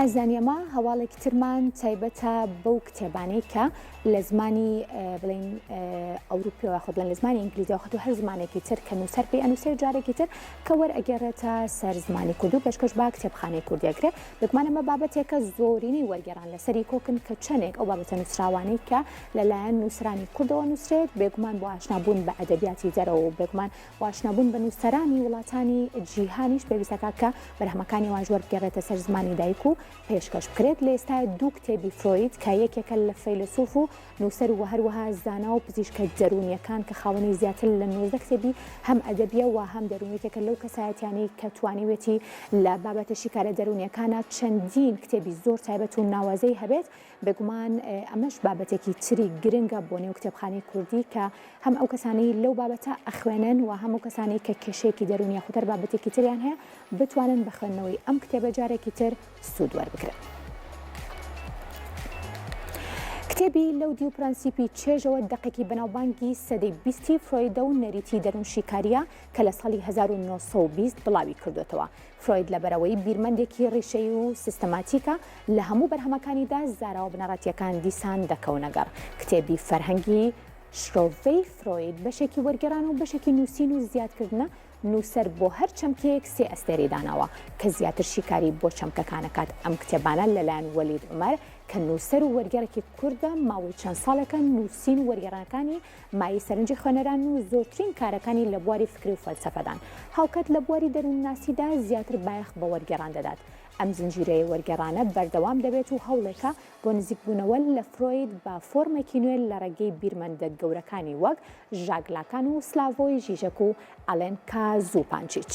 ئازیزانی ئەمە هەواڵێکی ترمان تایبەتە بەو کتێبانەی کە لە زمانی بڵین ئەوروپیەوە خۆ بڵێن لە زمانی ئینگلیزیەوە خۆ هەر زمانێکی تر کە نووسەر پێی ئەنووسێ جارێکی تر کە وەرئەگێڕێتە سەر زمانی کوردی و پێشکەش بە کتێبخانەی کوردی ئەکرێ بێگومان ئەمە بابەتێکە زۆرینەی وەرگێڕان لەسەری کۆکن کە چەندێک ئەو بابەتە نووسراوانەی کە لەلایەن نووسرانی کوردەوە نووسرێت بێگومان بۆ ئاشنابوون بە ئەدەبیاتی دەرەوە و بێگومان بۆ ئاشنابوون بە نووسەرانی وڵاتانی جیهانیش پێویستەکە کە بەرهەمەکانی وانش وەربگێڕێتە سەر زمانی دایک و پێشکەش بکرێت. لە ئێستا دوو کتێبی فرۆید کە یەکێکە لە فەیلەسوف و نووسەر و هەروەها زانا و پزیشکە دەروونییەکان کە خاوەنی زیاتر لە 19 کتێبی هەم ئەدەبیە و هەم دەروون یەکێکە لەو کەسایەتیانەی کە توانیوێتی لە بابەتە شیکارە دەروونییەکانا چەندین کتێبی زۆر تایبەت و ناوازەی هەبێت. بێگومان ئەمەش بابەتێکی تری گرنگە بۆ نێو کتێبخانەی کوردی کە هەم ئەو کەسانەی لەو بابەتە ئەخوێنن و هەم ئەو کەسانەی کە کێشەیەکی دەروونی یاخود هەر بابەتێکی تریان هەیە بتوانن بە خوێندنەوەی ئەم کتێبە جارێکی تر سوود وەربگرن. کتێبی لەو دیو پرەنسیپی چێژەوە دەقێکی بەناوبانگی سەدەی بیستی فرۆیدە و نەریتی دەروونشیکارییە کە لە ساڵی 1920 بڵاوی کردوێتەوە. فرۆید لەبەرئەوەی بیرمەندێکی ڕیشەیی و سیستەماتیکە، لە هەموو بەرهەمەکانیدا زاراوە بنەڕەتییەکان دیسان دەکەونە گەڕ. کتێبی فەرهەنگی شرۆڤەی فرۆید بەشێکی وەرگێڕان و بەشێکی نووسین و زیادکردنە، نووسەر بۆ هەر چەمکێک سێ ئەستێرەی داناوە کە زیاتر شیکاری بۆ چەمکەکان ئەکات. ئەم کتێبانە لەلایەن وەلید عومەر کە نووسەر و وەرگێڕێکی کوردە، ماوەی چەند ساڵێکە نووسین و وەرگێڕانەکانی مایەی سەرنجی خوێنەرانن و زۆرترین کارەکانی لە بواری فکری و فەلسەفەدان. هاوکات لە بواری دەروونناسیدا زیاتر بایەخ بە وەرگێڕان دەدات. ئەم زنجیرەیە وەرگێڕانە بەردەوام دەبێت و هەوڵێکە بۆ نزیکبوونەوە لە فرۆید بە فۆرمێکی نوێ لە ڕێگەی بیرمەندە گەورەکانی وەک ژاک لاکان و سلاڤۆی ژیژەک و ئالێنکا زوپانچیچ.